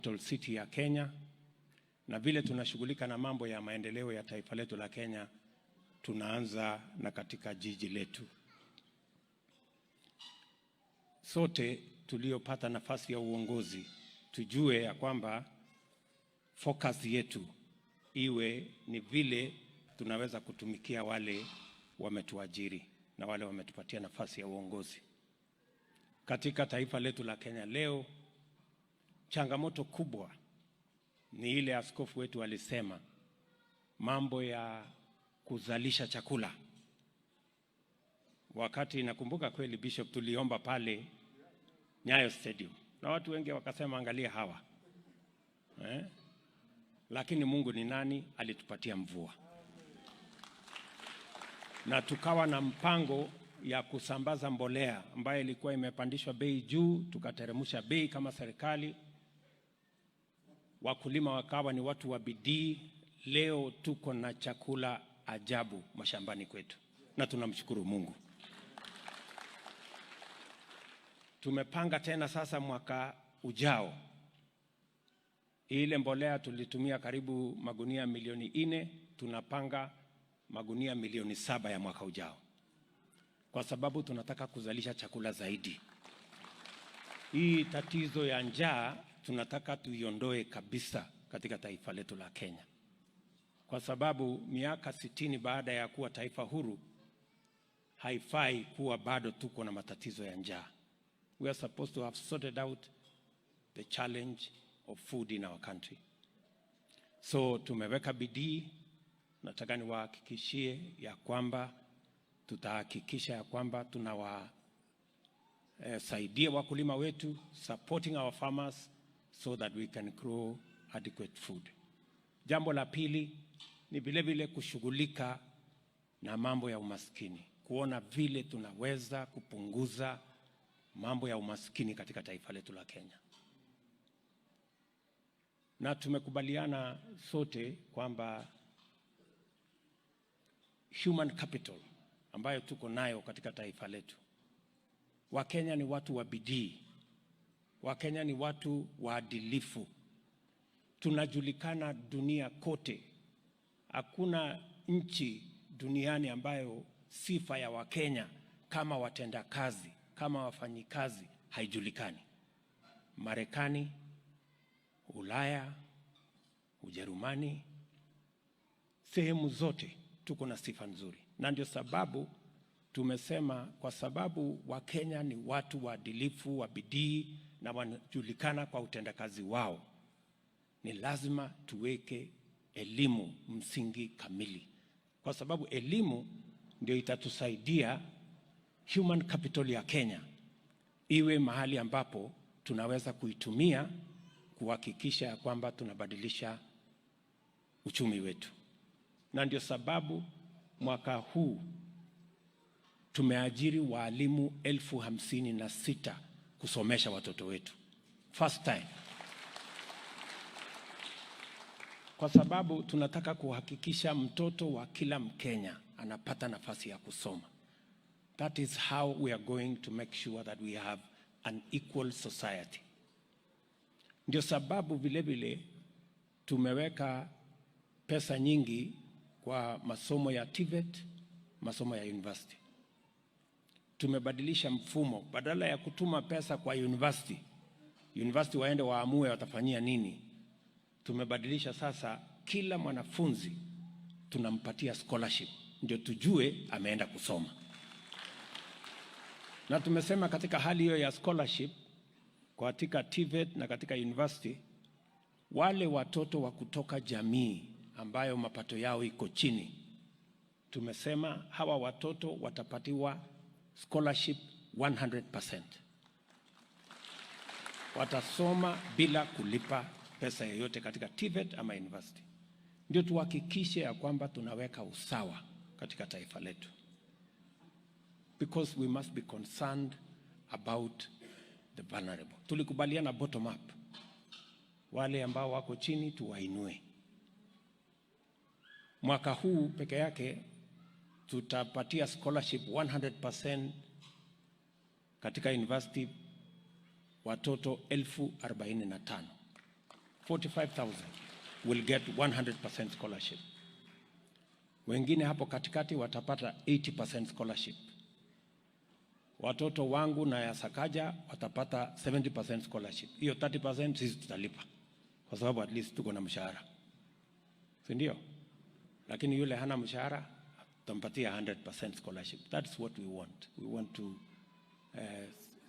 capital city ya Kenya, na vile tunashughulika na mambo ya maendeleo ya taifa letu la Kenya, tunaanza na katika jiji letu. Sote tuliopata nafasi ya uongozi tujue ya kwamba focus yetu iwe ni vile tunaweza kutumikia wale wametuajiri na wale wametupatia nafasi ya uongozi. Katika taifa letu la Kenya leo, changamoto kubwa ni ile askofu wetu alisema, mambo ya kuzalisha chakula. Wakati nakumbuka kweli, Bishop, tuliomba pale Nyayo Stadium na watu wengi wakasema, angalia hawa eh? Lakini Mungu ni nani? Alitupatia mvua na tukawa na mpango ya kusambaza mbolea ambayo ilikuwa imepandishwa bei juu, tukateremsha bei kama serikali. Wakulima wakawa ni watu wa bidii. Leo tuko na chakula ajabu mashambani kwetu na tunamshukuru Mungu. Tumepanga tena sasa mwaka ujao, ile mbolea tulitumia karibu magunia milioni 4, tunapanga magunia milioni 7 ya mwaka ujao, kwa sababu tunataka kuzalisha chakula zaidi. Hii tatizo ya njaa tunataka tuiondoe kabisa katika taifa letu la Kenya, kwa sababu miaka 60 baada ya kuwa taifa huru haifai kuwa bado tuko na matatizo ya njaa. We are supposed to have sorted out the challenge of food in our country. So tumeweka bidii, nataka niwahakikishie ya kwamba tutahakikisha ya kwamba tunawasaidia wakulima wetu, supporting our farmers so that we can grow adequate food. Jambo la pili ni vile vile kushughulika na mambo ya umaskini, kuona vile tunaweza kupunguza mambo ya umaskini katika taifa letu la Kenya. Na tumekubaliana sote kwamba human capital ambayo tuko nayo katika taifa letu, Wakenya ni watu wa bidii, Wakenya ni watu waadilifu, tunajulikana dunia kote. Hakuna nchi duniani ambayo sifa ya Wakenya kama watendakazi, kama wafanyikazi haijulikani. Marekani, Ulaya, Ujerumani, sehemu zote tuko na sifa nzuri, na ndio sababu tumesema, kwa sababu Wakenya ni watu waadilifu, wa bidii na wanajulikana kwa utendakazi wao, ni lazima tuweke elimu msingi kamili, kwa sababu elimu ndio itatusaidia human capital ya Kenya iwe mahali ambapo tunaweza kuitumia kuhakikisha ya kwamba tunabadilisha uchumi wetu. Na ndio sababu mwaka huu tumeajiri waalimu 56,000 kusomesha watoto wetu. First time. Kwa sababu tunataka kuhakikisha mtoto wa kila Mkenya anapata nafasi ya kusoma. That is how we are going to make sure that we have an equal society. Ndio sababu vile vile tumeweka pesa nyingi kwa masomo ya TVET, masomo ya university. Tumebadilisha mfumo, badala ya kutuma pesa kwa university, university waende waamue watafanyia nini. Tumebadilisha sasa, kila mwanafunzi tunampatia scholarship ndio tujue ameenda kusoma. Na tumesema katika hali hiyo ya scholarship katika TVET na katika university, wale watoto wa kutoka jamii ambayo mapato yao iko chini, tumesema hawa watoto watapatiwa scholarship 100%. Watasoma bila kulipa pesa yoyote katika TVET ama university. Ndio tuhakikishe ya kwamba tunaweka usawa katika taifa letu. Because we must be concerned about the vulnerable. Tulikubaliana bottom up. Wale ambao wako chini tuwainue. Mwaka huu peke yake tutapatia scholarship 100% katika university watoto 45,000. 45,000 will get 100% scholarship. Wengine hapo katikati watapata 80% scholarship. Watoto wangu na ya Sakaja watapata 70% scholarship. Hiyo 30% sisi tutalipa kwa sababu at least tuko na mshahara, si ndio? Lakini yule hana mshahara, tutampatia 100% scholarship. That's what we want. We want to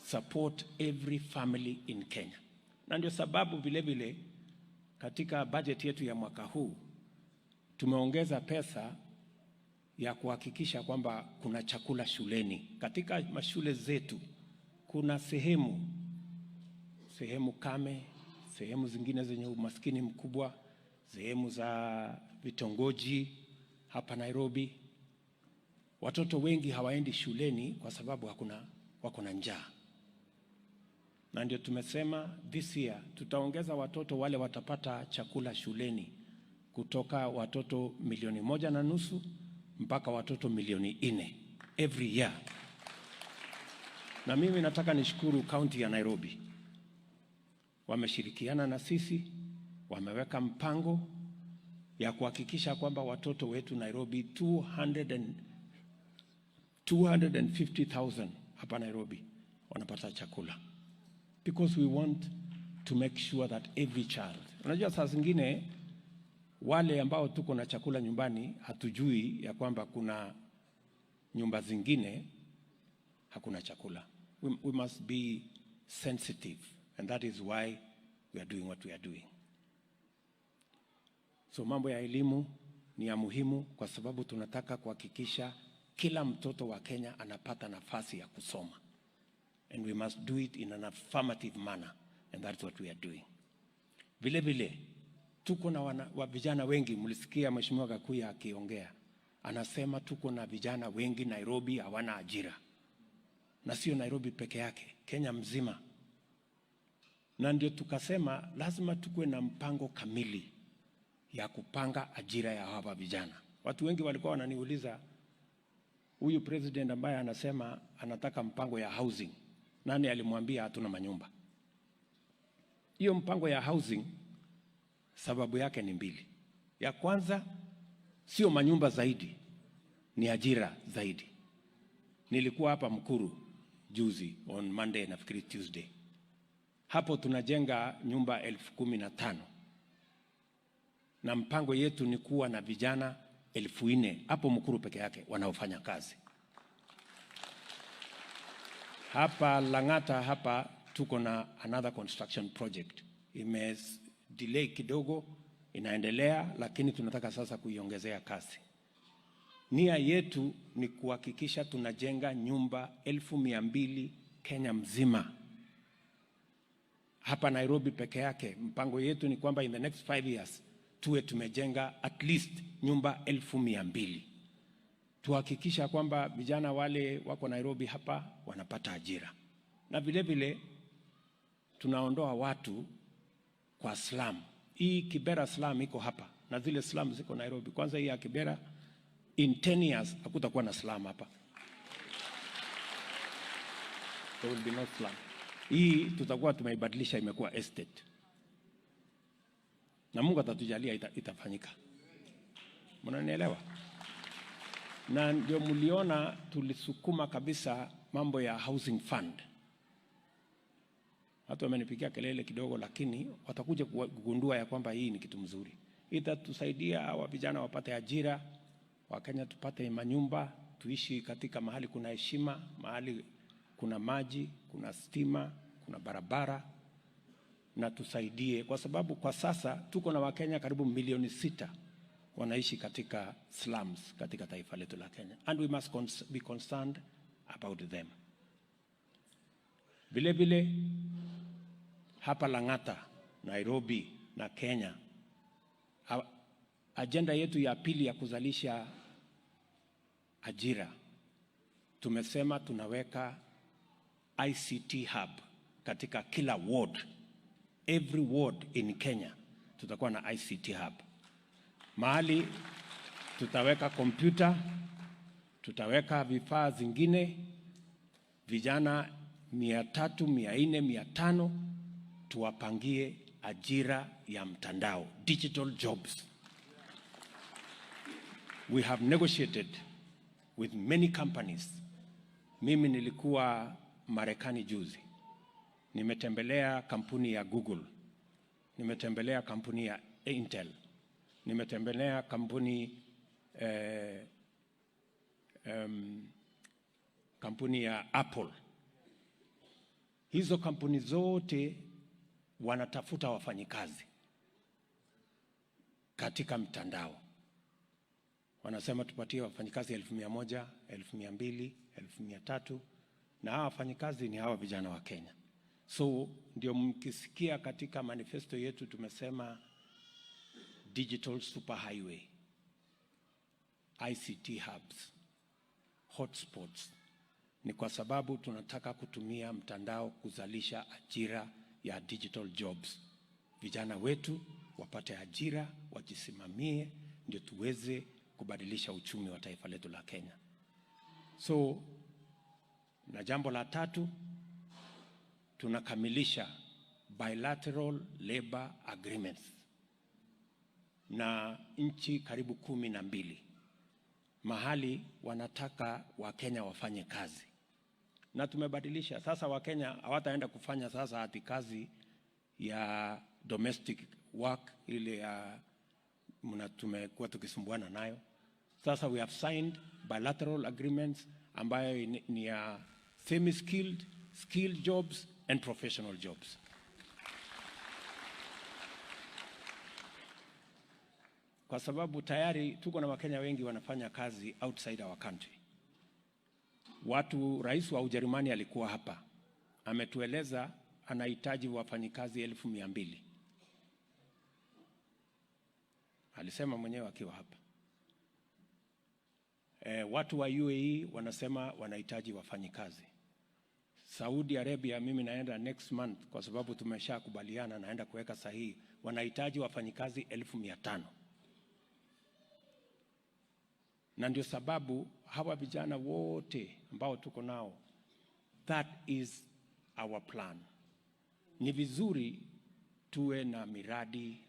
support every family in Kenya, na ndio sababu vile vile katika budget yetu ya mwaka huu tumeongeza pesa ya kuhakikisha kwamba kuna chakula shuleni. Katika mashule zetu kuna sehemu kame, sehemu zingine zenye umaskini mkubwa, sehemu za vitongoji hapa Nairobi. Watoto wengi hawaendi shuleni kwa sababu hakuna, wako na njaa, na ndio tumesema this year tutaongeza watoto wale watapata chakula shuleni kutoka watoto 1.5 milioni mpaka watoto 4 milioni every year. Na mimi nataka nishukuru kaunti ya Nairobi, wameshirikiana na sisi, wameweka mpango ya kuhakikisha kwamba watoto wetu Nairobi 250,000 hapa Nairobi wanapata chakula because we want to make sure that every child. Unajua saa zingine wale ambao tuko na chakula nyumbani hatujui ya kwamba kuna nyumba zingine hakuna chakula. We must be sensitive, and that is why we are doing what we are doing. So mambo ya elimu ni ya muhimu kwa sababu tunataka kuhakikisha kila mtoto wa Kenya anapata nafasi ya kusoma. And we must do it in an affirmative manner, and that's what we are doing. Vile vile tuko na wa vijana wengi. Mlisikia Mheshimiwa Gakuya akiongea, anasema tuko na vijana wengi Nairobi hawana ajira, na sio Nairobi peke yake, Kenya mzima. Na ndio tukasema lazima tukuwe na mpango kamili ya kupanga ajira ya hawa vijana. Watu wengi walikuwa wananiuliza, huyu president ambaye anasema anataka mpango ya housing, nani alimwambia hatuna manyumba? Hiyo mpango ya housing sababu yake ni mbili. Ya kwanza, sio manyumba zaidi, ni ajira zaidi. Nilikuwa hapa Mukuru juzi, on Monday, nafikiri Tuesday. Hapo tunajenga nyumba 15,000 na mpango yetu ni kuwa na vijana 4,000 hapo Mukuru peke yake wanaofanya kazi. Hapa Lang'ata hapa tuko na another construction project, ime delay kidogo, inaendelea, lakini tunataka sasa kuiongezea kasi. Nia yetu ni kuhakikisha tunajenga nyumba 200,000 Kenya mzima. Hapa Nairobi peke yake, mpango yetu ni kwamba in the next 5 years tuwe tumejenga at least nyumba 200,000. Tuhakikisha kwamba vijana wale wako Nairobi hapa wanapata ajira, na vile vile tunaondoa watu kwa slum. Hii Kibera slum iko hapa na zile slum ziko Nairobi. Kwanza hii ya Kibera, in 10 years hakutakuwa na slum hapa. There will be no slum. Hii tutakuwa tumeibadilisha imekuwa estate, na Mungu atatujalia itafanyika. Mnanielewa? Na ndio mliona tulisukuma kabisa mambo ya housing fund. Watu wamenipigia kelele kidogo, lakini watakuja kugundua ya kwamba hii ni kitu mzuri, itatusaidia hawa vijana wapate ajira, Wakenya tupate manyumba, tuishi katika mahali kuna heshima, mahali kuna maji, kuna stima, kuna barabara, na tusaidie, kwa sababu kwa sasa tuko na Wakenya karibu 6 milioni wanaishi katika slums katika taifa letu la Kenya, and we must be concerned about them. Vile vile hapa Lang'ata, Nairobi na Kenya, ajenda yetu ya pili ya kuzalisha ajira, tumesema tunaweka ICT hub katika kila ward. Every ward in Kenya tutakuwa na ICT hub, mahali tutaweka kompyuta, tutaweka vifaa zingine, vijana 300, 400, 500 tuwapangie ajira. ajira ya mtandao, digital jobs. We have negotiated with many companies. Mimi nilikuwa Marekani juzi, nimetembelea kampuni ya Google, nimetembelea kampuni ya Intel, nimetembelea kampuni ya Apple. Hizo kampuni zote wanatafuta wafanyikazi katika mtandao. Wanasema tupatie wafanyikazi 100,000, 200,000, 300,000, na hawa wafanyikazi ni hawa vijana wa Kenya. So ndio mkisikia katika manifesto yetu tumesema digital superhighway, ICT hubs, hotspots, ni kwa sababu tunataka kutumia mtandao kuzalisha ajira ya digital jobs. Vijana wetu wapate ajira, wajisimamie, ndio tuweze kubadilisha uchumi wa taifa letu la Kenya. So, na jambo la tatu, tunakamilisha bilateral labor agreements na nchi karibu 12 mahali wanataka Wakenya wafanye kazi, na tumebadilisha sasa. Wakenya hawataenda kufanya sasa ati kazi ya domestic work ile ya mna tumekuwa tukisumbuana nayo. Sasa we have signed bilateral agreements ambayo ni ya semi skilled, skilled jobs and professional jobs. Kwa sababu tayari tuko na Wakenya wengi wanafanya kazi outside our country. Watu, rais wa Ujerumani alikuwa hapa, ametueleza anahitaji wafanyikazi 200,000. Alisema mwenyewe akiwa hapa. Watu wa UAE wanasema wanahitaji wafanyikazi. Saudi Arabia, mimi naenda next month kwa sababu tumeshakubaliana, naenda kuweka sahihi, wanahitaji wafanyikazi 500,000. Na ndio sababu hawa vijana wote ambao tuko nao, that is our plan. Ni vizuri tuwe na miradi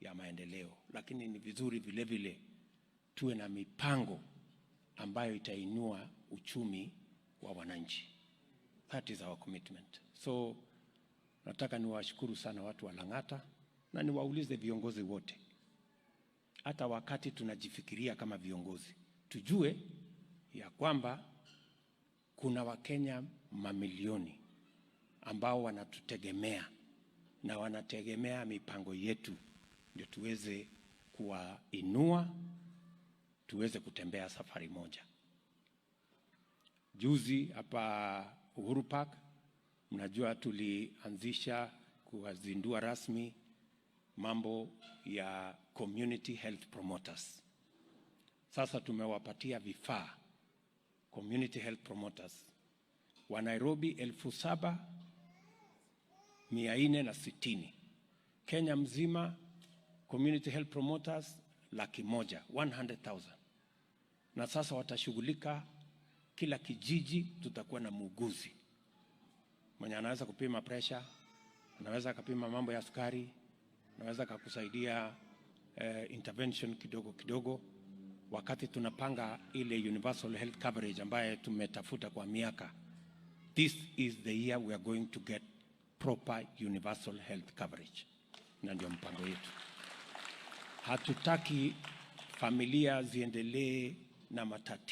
ya maendeleo, lakini ni vizuri vile vile tuwe na mipango ambayo itainua uchumi wa wananchi. That is our commitment. So nataka niwashukuru sana watu wa Lang'ata na niwaulize viongozi wote, hata wakati tunajifikiria kama viongozi, tujue ya kwamba kuna Wakenya mamilioni ambao wanatutegemea na wanategemea mipango yetu ndio tuweze kuwainua, tuweze kutembea safari moja. Juzi hapa Uhuru Park, mnajua tulianzisha kuwazindua rasmi mambo ya community health promoters. Sasa tumewapatia vifaa community health promoters wa Nairobi 7,460, Kenya mzima community health promoters 100,000, 100,000. Na sasa watashughulika kila kijiji, tutakuwa na muuguzi mwenye anaweza kupima pressure, anaweza akapima mambo ya sukari, anaweza akakusaidia intervention kidogo kidogo, wakati tunapanga ile universal health coverage ambaye tumetafuta kwa miaka. This is the year we are going to get proper universal health coverage, na ndio mpango wetu. Hatutaki familia ziendelee na matatizo.